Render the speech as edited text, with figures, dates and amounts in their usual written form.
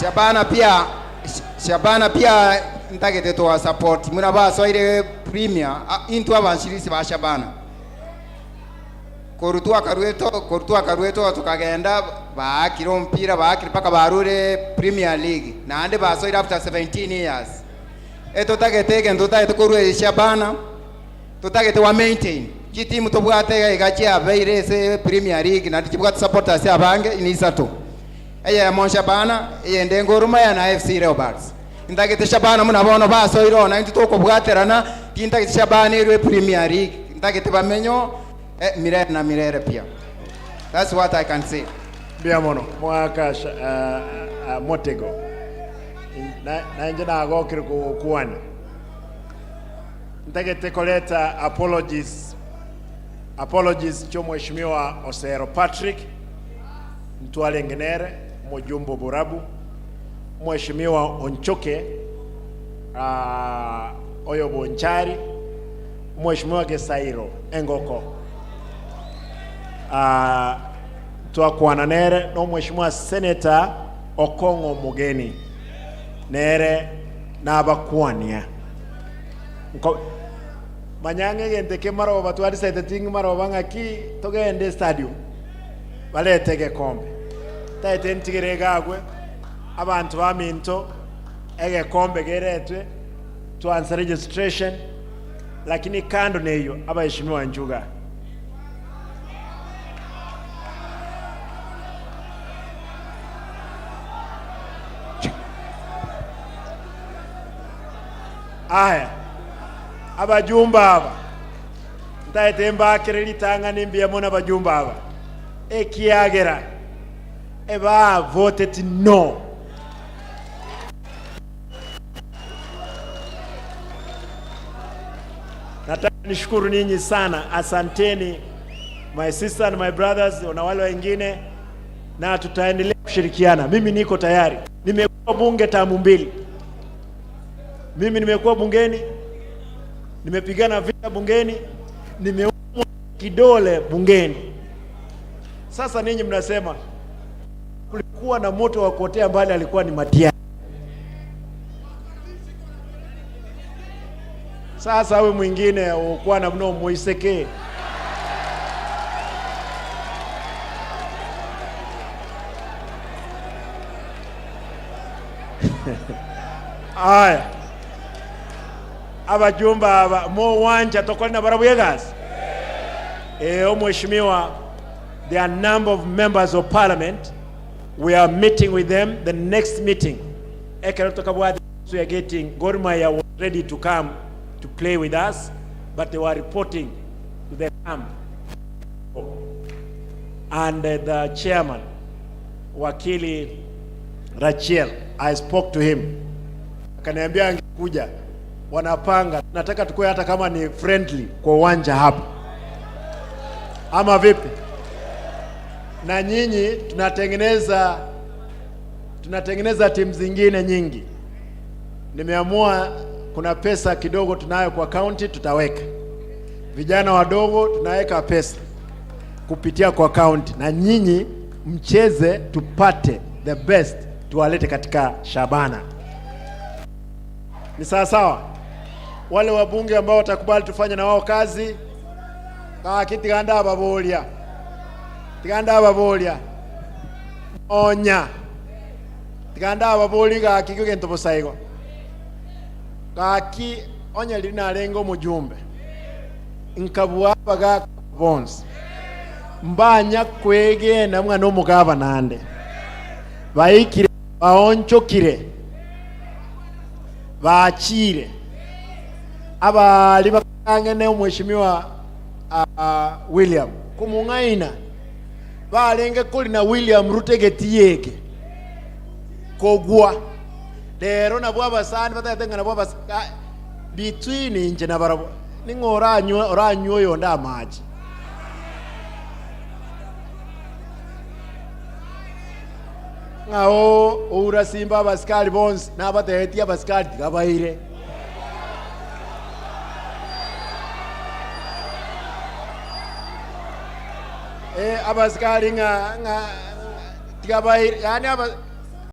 Shabana pia Shabana pia ntagete toa support muna basoire premier intwe abanchirisi ba Shabana korwa twakaruete korwa twakaruete oo tokagenda baakire omopira baakire mpaka barure premier league naende basoire after 17 years etotagete egento totagete korwa Shabana totagete wa maintain chitimu tobwate iga iga chiabeire ase premier league naende chibwate supporters abange ni isato. Eyemo Shabana, eyende Gor Mahia na AFC Leopards. Ntagete Shabana buna bono basoire oo naintwe tokobwaterana, tintagete Shabana erwe Premier League, ntagete bamenye oo milele na milele pia. That's what I can say. Mbuya mono mwaka motego nainche nagokire kogokwania. Ntagete koreta apologies apologies chi'omweshimiwa Osero Patrick. Ntwarenge nere omojumbe o Borabu, Omweshimiwa Onchoke, oyo Bonchari, Omweshimiwa Gesairo Engoko. Twakwana nere na Omweshimiwa Senator Okong'o Omogeni, nere nabakwania. Nko manya ng'a egento eke maroba twarisaete ting'i maroba ng'aki togende estadium. Barete egekombe. Taete ntigere egagwe, abanto baminto, egekombe geretwe, twansa registration, lakini kando neyio, abaheshimiwa nchuga. Aya, abajumbe aba, ntaete mbakere ritang'ani mbuya mono abajumbe aba. Ekiagera ebavoteti no. Nataka nishukuru ninyi sana, asanteni my sister and my brothers na wale wengine, na tutaendelea kushirikiana. Mimi niko tayari, nimekuwa bunge tamu mbili. Mimi nimekuwa bungeni, nimepigana vita bungeni, nimeumwa kidole bungeni. Sasa ninyi mnasema kulikuwa na moto wa kuotea mbali, alikuwa ni Matiang'i. Sasa we mwingine ukwana mno muiseke Aya abajumba aba mowanja tokore na barabwo egasi ee omweshimiwa there are number of members of parliament we are meeting with them the next meeting ekero tokabwate we are getting Gor Mahia was ready to come to play with us but they were reporting to the camp and uh, the chairman wakili Rachiel I spoke to him akaniambia angekuja wanapanga nataka tukue hata kama ni friendly kwa uwanja hapa ama vipi? Na nyinyi tunatengeneza tunatengeneza timu zingine nyingi. Nimeamua kuna pesa kidogo tunayo kwa county, tutaweka vijana wadogo, tunaweka pesa kupitia kwa county, na nyinyi mcheze, tupate the best, tuwalete katika Shabana. Ni sawa sawa. Wale wabunge ambao watakubali tufanye na wao kazi gaki tiga ndababoria tiga ndababoria nonya tiga ndababoria gaki gento bosa igo gaki onye riria narenge omojumbe nkabua abagaka bonsi mbanya kwegena ng'a nomogabana ande baikire baonchokire Bachiire abaali bakang'ene omweshimiwa William komong'aina, barenge korina William Ruto egetii eke kogwa. Rero nabwo abasani batagete ng'a nabwo abas between inche na barabwo ning'o oranywe oranywe oyonde amache. Ng'a oura simba abasikari bonsi, nabatebetie abasikari tiga baire. Eh, abasikari ng'a ng'a tiga baire, yaani aba.